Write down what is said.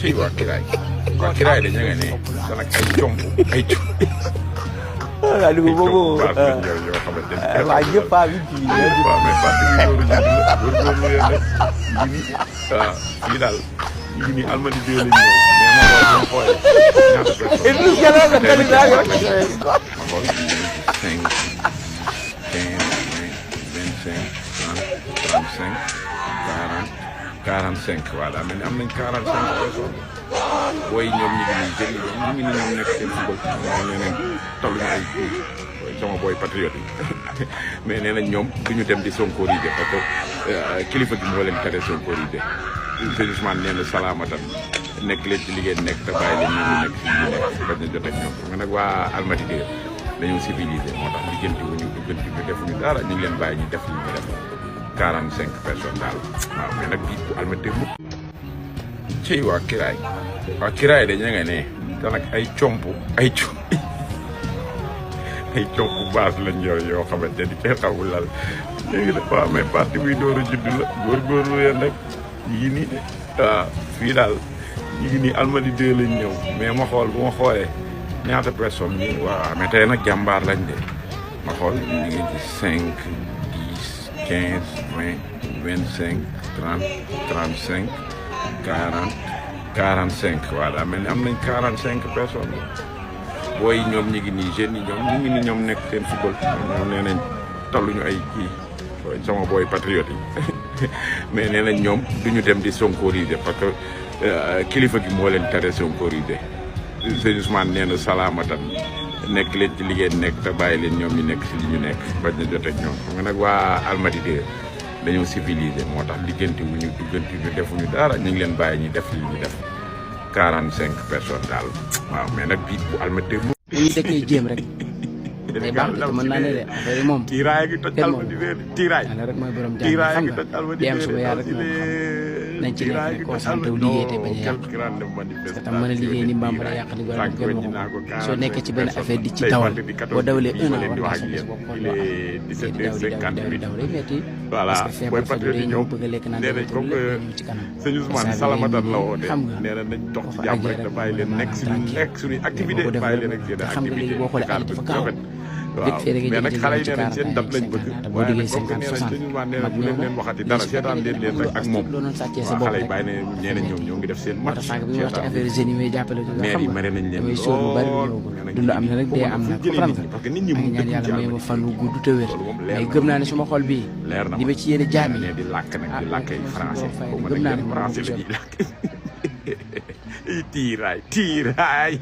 ci waa Kiraay de ña nga ne sa nag ay comp ay comp waaw dugg boobu yoo xamante ne waaw ñëpp a bi kii waaw mais parti bi góorgóorlu leen rek yi ni waaw fii daal yi ni almadi deux lañ ñëw mais ma xool ñaata personne ma xool 5 15 20 25 30 35 40 45 voilà mel ni am nañ 45 personnes booy ñoom ñu ngi nii jënd ñu ngi nii ñoom nekk seen football ñoom nee nañ tolluñu ay sama booy patriote yi mais nee nañ ñoom duñu dem di sonkorisé parce que kilifa gi moo leen tere sonkorisé sëñ Ousmane nee na salaamatan nekk leen ci liggéey nekk te bàyyi leen ñu nekk si ñu nekk bañ a jot ak ñoom nga nag waa Almadies dañoo civilisé moo tax liggéenti wuñu dugganti ñu defuñu dara ñu ngi leen bàyyi ñu def li ñu def 45 personnes daal waaw mais nag bii bu Almadies mu ci waa Kiraay de ña nga ne te nag ay comp ay comp base lañ yor yoo xamante ni kenn xamul lal léegi nag waaw mais parti buy door a judd la góorgóorlu leen rek yi nii de waaw fii daal ñu ngi nii Almadies 2 lañ ñëw mais ma xool bu ma xoolee ñaata personne ñi waaw mais tey nag jàmbaar lañ de ma xool ñu ngi ci 5 10 15 20 25 30 35 40 45 voilà mel ni am nañ 45 personnes booy ñoom ñu ngi nii jeunes yi ñoom ñu ngi nii ñoom nekk seen football ñoom nee nañ tolluñu ay kii sama booy patriote yi mais nee nañ ñoom duñu dem di sonkorisé parce que kilifa gi moo leen tere sonkorisé sëñ Ousmane nee na salaamatan nekk leen ci liggéey nekk te bàyyi leen ñoom ñu nekk si li ñu nekk bañ na jot ak ñoom xam nga nag waa Almadies dañoo civilisé moo tax liggéenti wuñu dugganti ñu defuñu dara ñu ngi leen bàyyi ñu def li ñu def 45 personnes daal waaw mais nag bii bu Almadies mu yi da koy jéem rek day baax de mën naa ne de affaire yi moom tiiraay gi toj Almadies tiiraay yàlla rek mooy borom jàmm xam nga dem suba yàlla rek moom nañ ci nekk rek concentré wu liggéey te bañ a yàq parce que tam mën a liggéey ni mbambara yàq li gën a soo nekkee ci benn affaire di ci dawal boo dawalee 1 an war ngaa sa bés bopp xool loo am di daw day metti parce que feebar faju day ñëw bëgg a lekk naan day pour lépp ñëw ci kanam sëñ Ousmane salamatan la woo de xam nga nee na nañ dox ci jàmm rek te bàyyi leen nekk suñuy activité bàyyi leen ak seen te xam nga léegi boo xoolee àll dafa gaaw waaw mais nag xale yi nee nañ seen dab lañ bëgg waaye nag comme que nee nañ sëñ Ousmane nee na bu leen leen waxati dara seetaan leen leen rek ak moom waaw xale yi bàyyi nee nañ ñoom ñoo ngi def seen match seetaan maire yi mere nañ leen lool dund am na rek dee am na parce que nit ñi mu ñaan yàlla may ma fan wu gudd te wér mais gëm naa ne suma xol bii leer na li ma ci yéene jaami di làkk nag di làkk ay français gëm naa ne français la ñuy làkk tiiraay